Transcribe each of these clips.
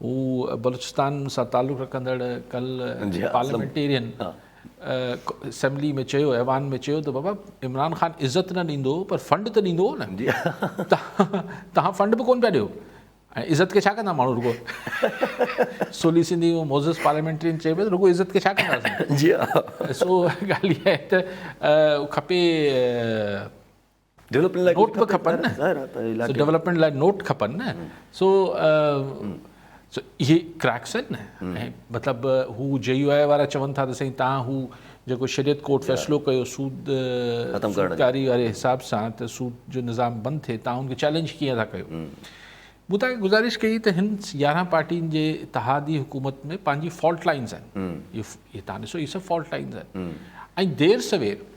هو بلوچستان سان تعلق رکندڙ ڪل پارليامينٽيرين اسيمبلي ۾ چيو ايوان ۾ چيو ته بابا عمران خان عزت نه ڏيندو پر فنڊ ته ڏيندو هو نه تهان فنڊ به ڪون پيا ڏيو ۽ عزت کي ڇا ڪندا ماڻهو رڳو سولي سنڌي موزز پارليامينٽرين چئي پيو رڳو عزت کي ڇا ڪنداسين جي سو ڳالهه اها آهي ته کپي ڊولپمينٽ لاء نوٽ به کپن نه سو ڊولپمينٽ لاء نوٽ کپن نه سو سو اهي ڪريڪس آهن نه ۽ مطلب هو جي يو آء وارا چون ٿا ته سائين تان هو جيڪو شريعت ڪورٽ فيصلو ڪيو سود سودڪاري واري حساب سان ته سود جو نظام بند ٿئي تان ان کي چئلينج ڪيئن ٿا ڪيو مون تان گذارش ڪئي ته هن 11 پارٽين جي اتحادي حڪومت ۾ پنهنجي فالٽ لائنز آهن اهي تان ڏسو اهي سڀ فالٽ لائنز آهن ۽ دير سوير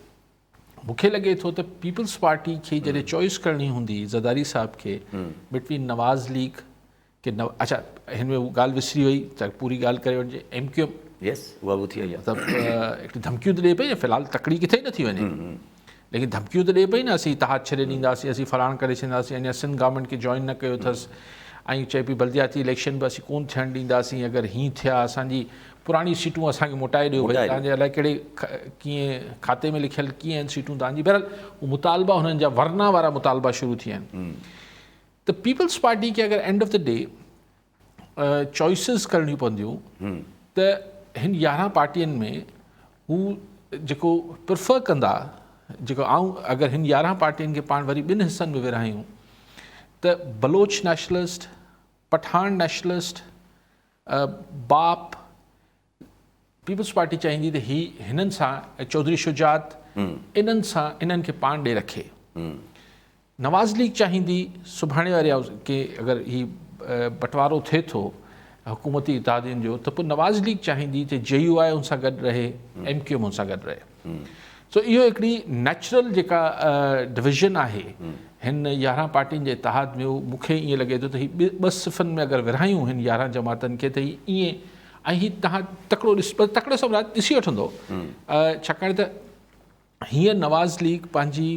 مون کي لڳي ٿو ته پيپلز پارٽي کي جڏهن چوائس ڪرڻي هوندي زرداري صاحب کي بٽوين نواز ليگ ڪي نو اڇا هن ۾ ڳالهه وسري وئي ته پوري ڳالهه ڪري وٺجي ايم ڪيو ايم يس اها به ٿي وئي مطلب هڪڙي ڌمڪيون ته ڏئي پئي نه في الحال تڪڙي ڪٿي نه ٿي وڃي ليڪن ڌمڪيون ته ڏئي پئي نه اسين اتحاد ڇڏي ڏينداسين اسين فلاڻ ڪري ڇڏينداسين اڃا سنڌ گورنمينٽ کي جوائن نه ڪيو اٿس ۽ چئي پئي بلدياتي اليڪشن به اسين ڪون ٿيڻ ڏينداسين اگر هين ٿيا اسانجي پراڻي سيٽون اسان کي موٽائي ڏيو ڀئي توهان جي الائي ڪهڙي ڪيئن کاتي ۾ لکيل ڪيئن آهن سيٽون توهان جي بهرحال اهي مطالبا هنن جا ورنا وارا مطالبا شروع ٿي ويا آهن ته پيپلز پارٽي کي اگر end of the D choices ڪرڻيون پونديون ته هن 11 پارٽين ۾ هو جيڪو پريفر ڪندا جيڪو آئون اگر هن 11 پارٽين کي پاڻ وري ٻن حصن ۾ ورهايون ته بلوچ نيشنلسٽ پٺاڻ نيشنلسٽ باپ پيپلز پارٽي چاهيندي ته هي هنن سان چوڌري شجاعت انهن سان انهن کي پاڻ ڏي رکي نواز ليگ چاهيندي سڀاڻي واري ڪي اگر هي بٽوارو ٿئي ٿو حڪومتي اتحادين جو ته پوء نواز ليگ چاهيندي ته جي يو آء ان سان گڏ رهي ايم ڪيو ايم ان سان گڏ رهي سو اهو هڪڙي نيچرل جيڪا ڊويزن آهي هن 11 پارٽين جي اتحاد ۾ مون کي ائين لڳي ٿو ته هي ٻه صفن ۾ اگر ورهايون هن 11 جماعتن کي ته هي ائين ۽ هي تهان تڪڙو ڏس پر تڪڙو سڀ ڏسي وٺندو ڇاڪاڻ ته هينئر نواز ليگ پنهنجي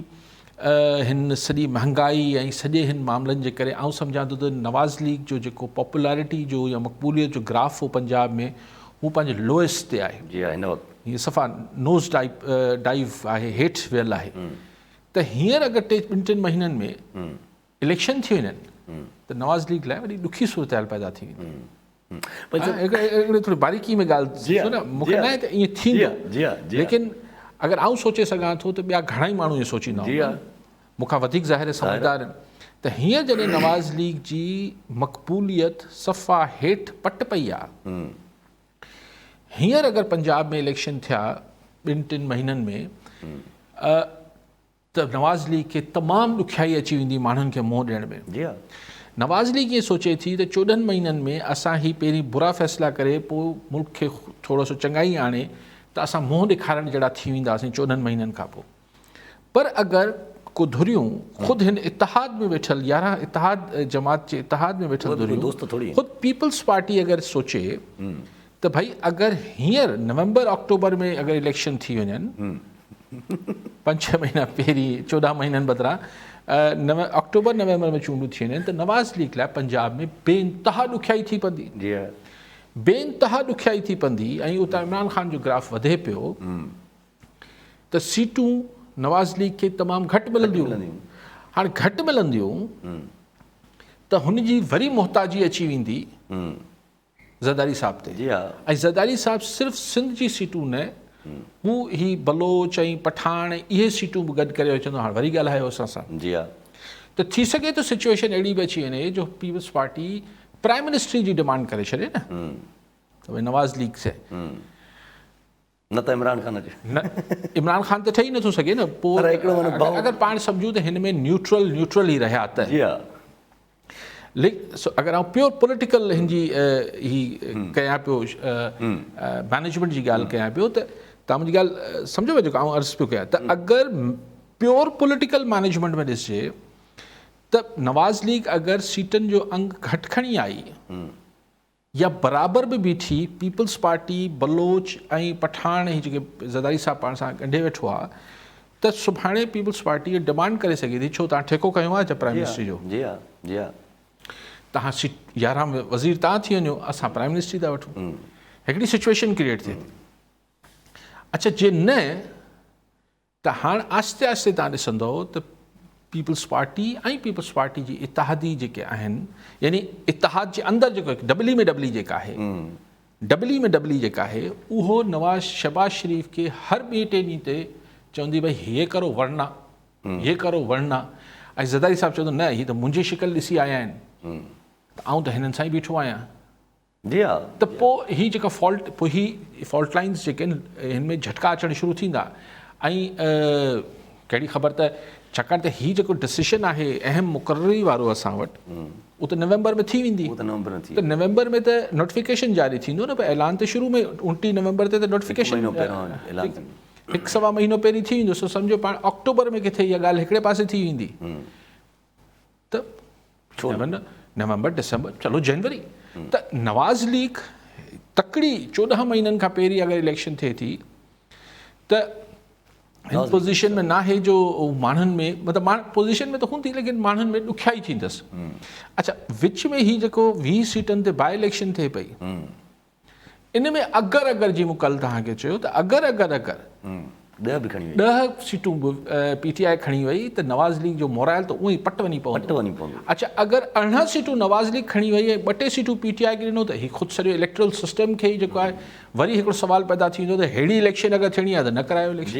هن سڄي مهنگائي ۽ سڄي هن معاملن جي ڪري آئون سمجهان ٿو ته نواز ليگ جو جيڪو پاپولارٽي جو يا مقبوليت جو گراف هو پنجاب ۾ هو پنهنجي لوئسٽ تي آهي جي هن وقت هيء صفا نوز ڊائيو آهي هيٺ ويل آهي ته هينئر اگر ٽي ٻن ٽن مهينن ۾ اليڪشن ٿي وڃن ته نواز ليگ لاء وڏي ڏکي صورتحال پيدا ٿي ويندي. هڪڙي ٿوري باريڪي ۾ ڳالهه ڏسو نه مون کي ناهي ته ائين ٿيندو ليڪن اگر آئون سوچي سگهان ٿو ته ٻيا گهڻا ئي ماڻهو ائين سوچيندا هوندا مون کان وڌيڪ ظاهر سمجهدار آهن ته هينئر جڏهن نواز ليگ جي مقبوليت صفا هيٺ پٽ پئي آهي هينئر اگر پنجاب ۾ اليڪشن ٿيا ٻن ٽن مهينن ۾ ته نواز ليگ کي تمام ڏکيائي اچي ويندي ماڻهن کي منهن ڏيڻ ۾ جي ها نواز ليگ ائين سوچي ٿي ته 14 مهينن ۾ اسان هي پهرين برا فيصلا ڪري پوء ملڪ کي ٿورو سو چڱائي آڻي ته اسان منهن ڏيکارڻ جهڙا ٿي وينداسين 14 مهينن کان پوء پر اگر ڪو ڌريون خود هن اتحاد ۾ ويٺل 11 اتحاد جماعت جي اتحاد ۾ ويٺل ڌريون خود پيپلز پارٽي اگر سوچي ته ڀئي اگر هينئر نومبر آڪٽوبر ۾ اگر اليڪشن ٿي وڃن پنج ڇهه مهينا پهرين 14 مهينن بدران آڪٽوبر نومبر ۾ چونڊون ٿي وڃن ته نواز ليگ لاء پنجاب ۾ بي انتها ڏکيائي ٿي پوندي جي بي انتها ڏکيائي ٿي پوندي ۽ اتان عمران خان جو گراف وڌي پيو ته سيٽون نواز ليگ کي تمام گهٽ ملنديون هاڻي گهٽ ملنديون ته هن جي وري محتاجي اچي ويندي زرداري صاحب تي جي ها ۽ زرداري صاحب صرف سنڌ جي سيٽون نه هو هي بلوچ ۽ پٺاڻ اهي سيٽون به گڏ ڪري چوندو هاڻي وري ڳالهايو اسان سان جي ها ته ٿي سگهي ٿو سچويشن اهڙي به اچي وڃي جو پيپلز پارٽي پرائم منسٽري جي ڊمانڊ ڪري ڇڏي نه ته ڀئي نواز ليگ سي نه ته عمران خان اچي. نه عمران خان ته ٺهي نٿو سگهي نه پوء اگر پاڻ سمجهون ته هن ۾ نيوٽرل نيوٽرل ئي رهيا ته جي ها اگر آئون پيور پوليٽيڪل هن جي هي ڪيان پيو مينيجمينٽ جي ڳالهه ڪيان پيو ته تان منهنجي ڳالهه سمجهو پيا جيڪو آئون عرض پيو ڪيان ته اگر پيور پوليٽيڪل مينيجمينٽ ۾ ڏسجي ته نواز ليگ اگر سيٽن جو انگ گهٽ کڻي آئي يا برابر به بيٺي پيپلز پارٽي بلوچ ۽ پٺاڻ هي جيڪي زرداري صاحب پاڻ سان ڳنڍي ويٺو آ ته سڀاڻي پيپلز پارٽي ڊمانڊ ڪري سگهي ٿي ڇو تان ٺيڪو کنيو آ ڇا پرائم منسٽري جو جي ها جي ها. توهان سيٽ 11 وزير توهان ٿي وڃو اسان پرائم منسٽري ٿا وٺون هڪڙي سچويشن ڪريئيٽ ٿئي ٿي اڇا جي نه ته هاڻ آهستي آهستي توهان ڏسندؤ ته پيپلز پارٽي ۽ پيپلز پارٽي جي اتحادي جيڪي آهن يعني اتحاد جي اندر جيڪو هڪ ڊبلي ۾ ڊبلي جيڪا آهي ڊبلي ۾ ڊبلي جيڪا آهي اهو نواز شهباز شريف کي هر ٻئي ٽئين ڏينهن تي چوندي ڀئي هي ڪرو ورنا هي ڪرو ورنا ۽ زرداري صاحب چوندو نه هي ته منهنجي شڪل ڏسي آيا آهن ته آئون ته هنن سان ئي بيٺو آهيان جي ها. ته پوء هي جيڪا فالٽ پوء هي فالٽ لائنز جيڪي آهن هن ۾ جهٽڪا اچڻ شروع ٿيندا ۽ ڪهڙي خبر ته ڇاڪاڻ ته هي جيڪو ڊسيشن آهي اهم مقرري وارو اسان وٽ اهو ته نومبر ۾ ٿي ويندي اهو ته نومبر ۾ ٿي ته نومبر ۾ ته نوٽيفڪيشن جاري ٿيندو نه پر اعلان ته شروع ۾ 29 نومبر تي ته نوٽيفڪيشن مهينو پهريون اعلان ٿيندو هڪ سوا مهينو پهرين ٿي ويندو سو سمجهو پاڻ آڪٽوبر ۾ ڪٿي اها ڳالهه هڪڙي پاسي ٿي ويندي ته ڇو نه؟ نومبر ڊسمبر چلو جنوري ته نواز ليگ تڪڙي 14 مهينن کان پهرين اگر اليڪشن ٿئي ٿي ته هن پوزيشن ۾ ناهي جو ماڻهن ۾ مطلب پوزيشن ۾ ته هوندي ليڪن ماڻهن ۾ ڏکيائي ٿيندس اڇا وچ ۾ هي جيڪو 20 سيٽن تي باء اليڪشن ٿئي پئي ان ۾ اگر اگر جي مون ڪل توهان کي چيو ته اگر اگر اگر 10 به کڻي وئي 10 سيٽون به پي ٽي آء کڻي وئي ته نواز ليگ جو مورائل ته اونئي پٽ وڃي پوندو پٽ وڃي پوندو اڇا اگر 18 سيٽون نواز ليگ کڻي وئي ۽ ٻه ٽي سيٽون پي ٽي آء کي ڏنو ته هي خود سڄو اليڪٽرل سسٽم کي ئي جيڪو آهي وري هڪڙو سوال پيدا ٿي ويندو ته ههڙي اليڪشن اگر ٿيڻي آهي ته نه ڪرايو اليڪشن.